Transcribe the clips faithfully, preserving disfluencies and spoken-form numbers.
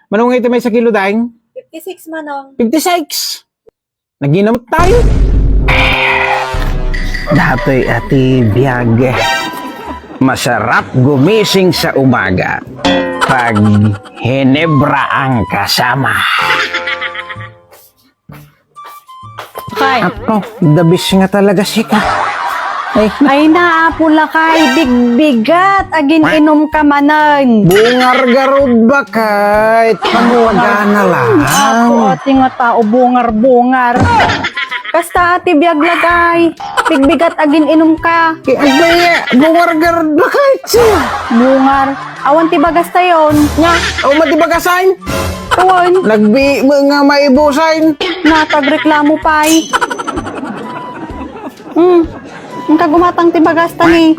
Mano nga iti maysa kilo, Daing? Fifty-six, Manong. Fifty-six? Naginamot tayo. Datoy a ti biag. Masarap gumising sa umaga pag Hinebra ang kasama. Kay. Apo, the best nga talaga sika. Ay, Ay, naapo lakay, bigbigat, agin-inom ka manen. Bungar garud, bakit? Pamuwaga na lang. Apo, ati nga tao, bungar-bungar. Kasta ati biag lakay, bigbigat, agin-inom ka. Kaya, ay, bungar garud, bakit? Bungar. Awan ti bagas tayon. Nga, awan ti bagasan. Awan. Nagbi mo nga maibusan. Natagreklamo pay. Hmm. Ang kagumatang ti bagas tani.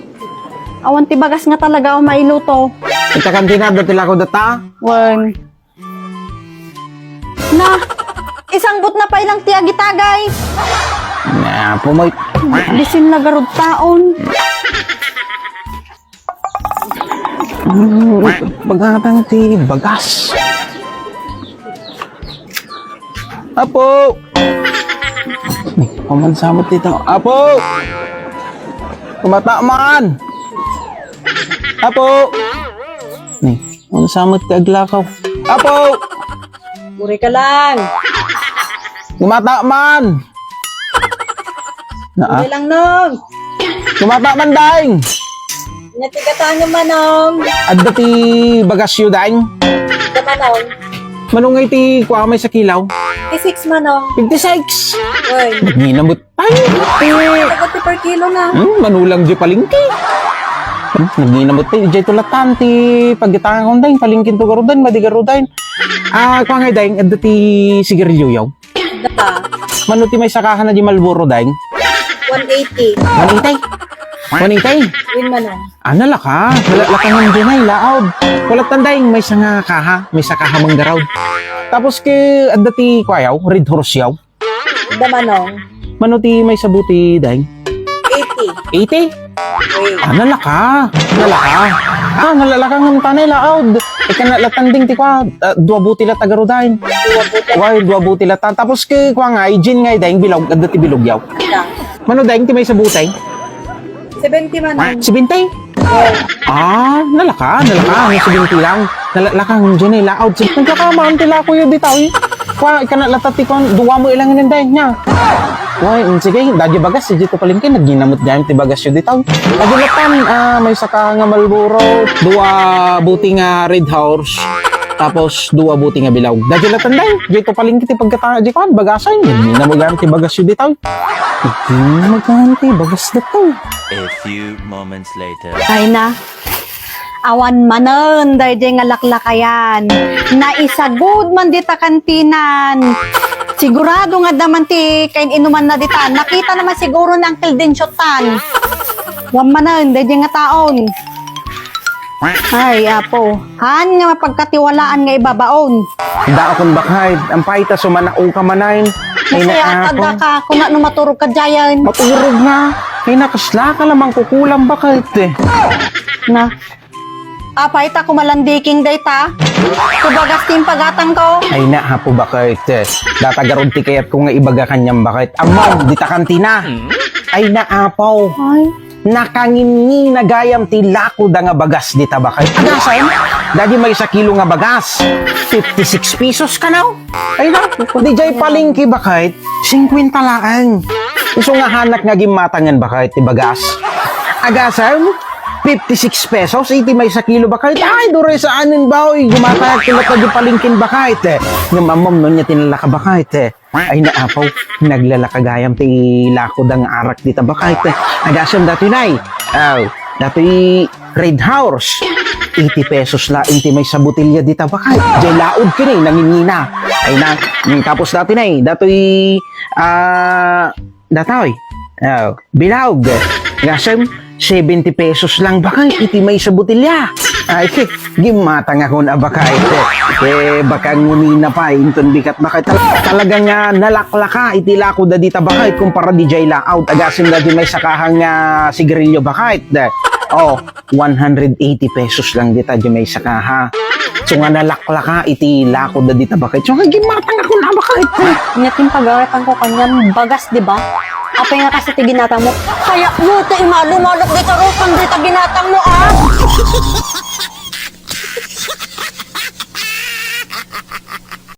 Awan ti bagas nga talaga o mailuto. Ita kantina, dati lako data. Wen. Na, isangbot na pay lang ti agitagay. Na, pumoy. Bisin na garud taon. Mm, bagatang ti bagas. Apo! Ni, pamansamot dito. Apo! Kumata man! Apo! Ni, pamansamot ti aglakaw. Apo! Buri ka lang. Kumata man! Naa? Buri lang, Nong. Kumata man, Daing! Nya ti gatangem, Manong. Adda ti bagasyo, Daing? Adda, Manong. Manong nga iti kuamay sa kilaw? Fifty-six, Manong. Fifty-six? Uy. Nagninamot. Ay, ti Sagot ti per kilo na. Hmm, manulang di palengke. Hmm, nagninamot ti, di to latan ti paggitangan, Daing, palengke to garudan, madi garudan. Ah, kuangay, Daing, adda ti sigarilyo yaw? Data. Mano ti may sakahan na di Marlboro, Daing? One eighty. One eighty? One eighty? Win Manong. Ana la ka? Wala la ka nga dyan ay laod. Wala tan, Daing, may sanga kaha, may sakaha manggaraw. Tapos ke, adda ti kuayaw, Red Horse yaw. Adda, Manong. Mano ti may sabuti, Daing? Eighty. Eighty? Eight. Ah, nalaka. Nalaka. Ah, nalalaka nga tanay laod. Ikana latan, Daing, ti kua, ah, dua buti la tagarudain. Dua buti. Why, dua buti la tan. Tapos ke, kua nga, Jin nga, Daing, bilog, adda ti bilog yaw. Ika. Mano, Daing, ti may sabuti? Seventy, Manong. Seventy? Ah, nalaka, nalaka, ano, seventy lang. Nalalaka, Jin, ay laod. Nagkakamaan ti lako yun, ditaw, eh. Kua, ikana latan ti kua, dua mo ilang inin, Daing, nya. Uy, mm, sige, dagiti bagas, dito palengke, nagninamot gayam ti bagasyo ditaw. Adi latan, ah, may saka nga Marlboro, dua buti nga Red Horse, tapos dua buti nga bilog. Dagiti latan, Daing, dito palengke ti pagkata-, di kan, bagasan, nagninamot gayam ti bagasyo ditaw. Nagninamot gayam ti bagas ditaw. A few moments later. Ay na, Awan manen daydiay nga laklakayan. Naisagud man dita kantinan. Sigurado nga adda man ti kain-inumanna dita. Nakita naman siguro ni Uncle Dencio tan. Wan manen daydiay nga taon. Ay, apo. Haan nga mapagkatiwalaan nga ibabaon. Daakon bakay, ampay ta sumanao ka manen. Ay, Masaya naapo. Ka, kuna no maturog ka dyan. Maturog na. Ay, nakasla ka lamang kukulang bakay, te. Na. Apay ta kumalandiking dayta? Kubagas ti impagatang ko. Ay, na, apo bakay, te. Data garud ti kayat ko nga ibaga kaniam bakay. Amam, dita kantina. Ay, na, apo. Ay. Nakanginnina gayam ti lako da nga bagas dita bakay. Agasem, dadi maysa kilo nga bagas, fifty-six pesos kano? Ay na, di jay palengke bakay, singkwenta laeng. Isu nga hanak nga gimmatangen bakay ti bagas. Agasem, fifty-six pesos iti maysa kilo bakay. Ay, duray saanen baoy, gumatayag ti lako di palengken bakay. Ngem ammom no nia ti nalaka bakay. Ay, naapaw, naglalaka gayam ti lako da nga arak dita bakay. Agasem datoy, nay. Aw, datoy Red Horse. Eighty pesos la inti maysa botelya dita bakay. Jay laod kini, nanginina. Ay na, mm, tapos datoy, nay, datoy, ah, datoy. Aw, bilog. Agasem, seventy pesos lang bakay iti maysa botelya. Ay, gimmatangakon a bakay. Eh, baka ngunina pay, inton bigat bakay. Tal-, talaga nga nalaklaka iti lako da dita bakay kumpara di jay laod. Agasem da di maysa kaha nga sigarilyo bakay. Oh, one hundred eighty pesos lang dita di maysa kaha. Isu nga nalaklaka iti ilako da dita baket. Isu nga ginmatang ako na baket. Nya ti pagaripan ko kaniam, bagas, di ba? Apay nga kasi ti ginatang mo? Kaya mo, ti imalumalok dita rupan dita ginatang mo, ah!